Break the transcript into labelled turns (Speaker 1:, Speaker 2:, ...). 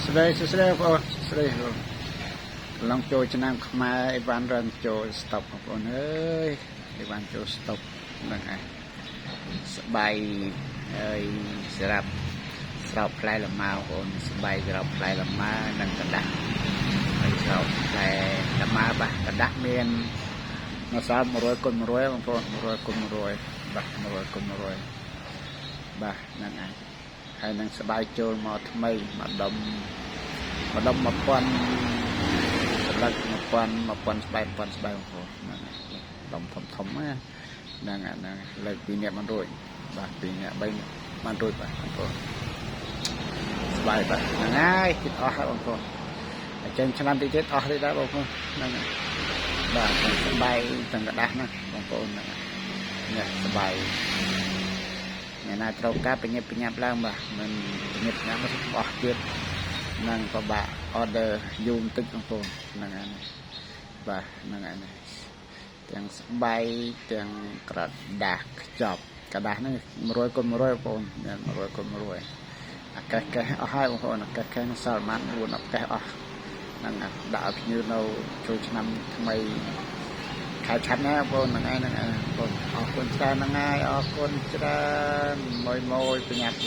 Speaker 1: ស្ដីសួស្ដីបងប្អូនសួស្ដីបងកន្លងចូលឆ្នាំខ្មែរអីវ៉ាន់រឹងចូលស្តុកបងប្អូនអើយអីវ៉ាន់ចូលស្តុកហ្នឹងឯងស្បៃហើយសម្រាប់ស្រោបផ្លែលម៉ើបងប្អូនស្បៃស្រោបផ្លែលម៉ើនិងក្រដាសហើយស្រោបផ្លែលម៉ើបាទក្រដាសមាននៅសល់100គុណ100បងប្អូន100គុណ100បាទ100គុណ100បាទហ្នឹងឯងហើយនឹងស្បៃចូលមកថ្មីមួយដុំ ម្ដុំ1000ស្លឹក1000 1000ស្បែក1000ស្បែកបងប្អូនហ្នឹងដុំធំធំណាហ្នឹងហ្នឹងលើកពីរនាក់មិនរួចបាទពីរនាក់បីនាក់បានរួចបាទបងប្អូនស្បែកបាទហ្នឹងហើយគិតអស់ហើយបងប្អូនអញ្ចឹងឆ្នាំតិចទៀតអស់ទៀតដែរបងប្អូនហ្នឹងហើយបាទទាំងស្បែកទាំងក្រដាសហ្នឹងបងប្អូនហ្នឹងនេះស្បែកអ្នកណាត្រូវការបញ្ញាប់បញ្ញាប់ឡើងបាទមិនបញ្ញាប់បញ្ញាប់មកអស់ទៀត នឹងពិបាក order យូរបន្តិចបងប្អូនហ្នឹងហើយបាទហ្នឹងហើយទាំងស្បៃទាំងក្រដាសខ្ចប់ក្រដាសហ្នឹង100គុណ100បងប្អូនមាន100គុណ100អាកេះកេះអស់ហើយបងប្អូនអាកេះកេះសល់ប្រហែល4 10កេះអស់ហ្នឹងដាក់ឲ្យភ្ញៀវនៅចូលឆ្នាំថ្មីខែឆាប់ណាបងប្អូនហ្នឹងហើយហ្នឹងហើយបងប្អូនអរគុណច្រើនហ្នឹងហើយអរគុណច្រើនមួយមួយប្រញាប់។